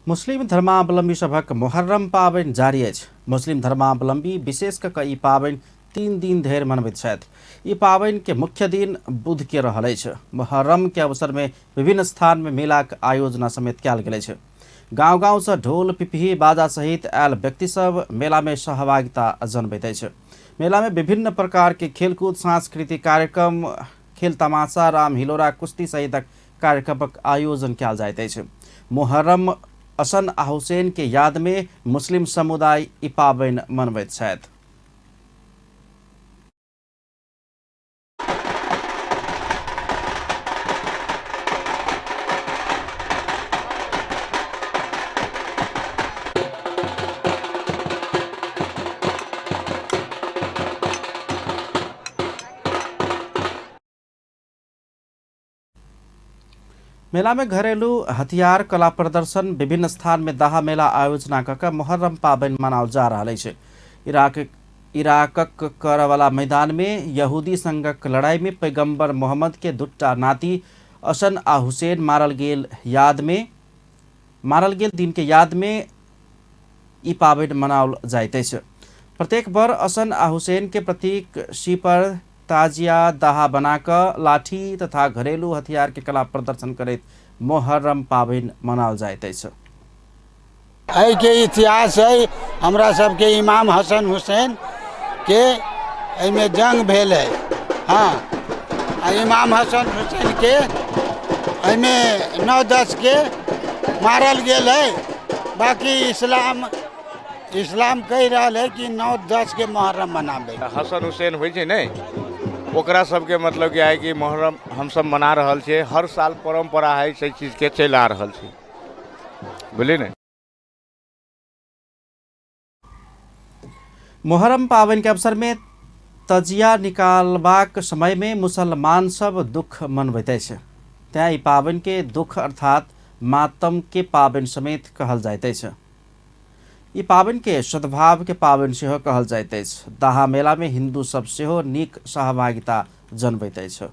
मुस्लिम धर्मावलम्बी सभक मुहर्रम पाबनि जारी अछि। मुस्लिम धर्मावलम्बी विशेष कऽ कऽ ई पाबनि 3 दिन धरि मनबैत छथि। ई पाबनि के मुख्य दिन बुध के रहल अछि। मुहर्रम के अवसर में विभिन्न स्थान में मेलाक आयोजना समेत कयल गेल अछि। गांव गांव से ढोल पिपही बाजा सहित आयल व्यक्ति सब मेला में सहभागिता जनबैत अछि। मेला में विभिन्न प्रकार के खेलकूद, सांस्कृतिक कार्यक्रम, खेल तमाशा, राम हिलोरा, कुश्ती सहितक कार्यक्रमक आयोजन कयल जाइत अछि। मुहर्रम हसन आ हुसैन के याद में मुस्लिम समुदाय ई पाबनि मनबैत छथि। मेला में घरेलू हथियार कला प्रदर्शन, विभिन्न स्थान में दाहा मेला आयोजना कऽ कऽ मुहर्रम पाबनि मनाओल जा रहल अछि। इराकक करवाला मैदान में यहूदी संगक लड़ाई में पैगंबर मोहम्मद के 2 नाती हसन आ हुसैन मारल गेल याद में मारल गेल दिन के याद में ई पाबनि मनाओल जाइत अछि। प्रत्येक बर हसन आ हुसैन के प्रतीक शिपर ताजिया दाहा बना कऽ लाठी तथा घरेलू हथियार के कला प्रदर्शन करैत मुहर्रम पाबनि मनाओल जाइत अछि। एहिके इतिहास है हमरा सबके इमाम हसन हुसैन के एहिमे जंग भेल है। हाँ, आ इमाम हसन हुसैन के एहिमे 9-10 के मारल गेल है। बाकी इस्लाम कहि रहल है कि 9-10 के मुहर्रम मनाबे। हसन हुसैन होइ छै ने, ओकरा सबके मतलब कि है कि मुहर्रम हमसब मना रहल छियै। हर साल परम्परा है, से चीजके चलि आ रहल छै, बुझलियै ने। मुहर्रम पाबनि के अवसर में तजिया निकालबाक समय में मुसलमान सब दुख मनबैत अछि। तें ई पाबनि के दुख अर्थात मातम के पाबनि समेत कहल जाइत अछि। ई पाबनि के सद्भाव के पाबनि सेहो कहल जाइत अछि। दाहा मेला में हिंदू सब सेहो नीक सहभागिता जनबैत अछि।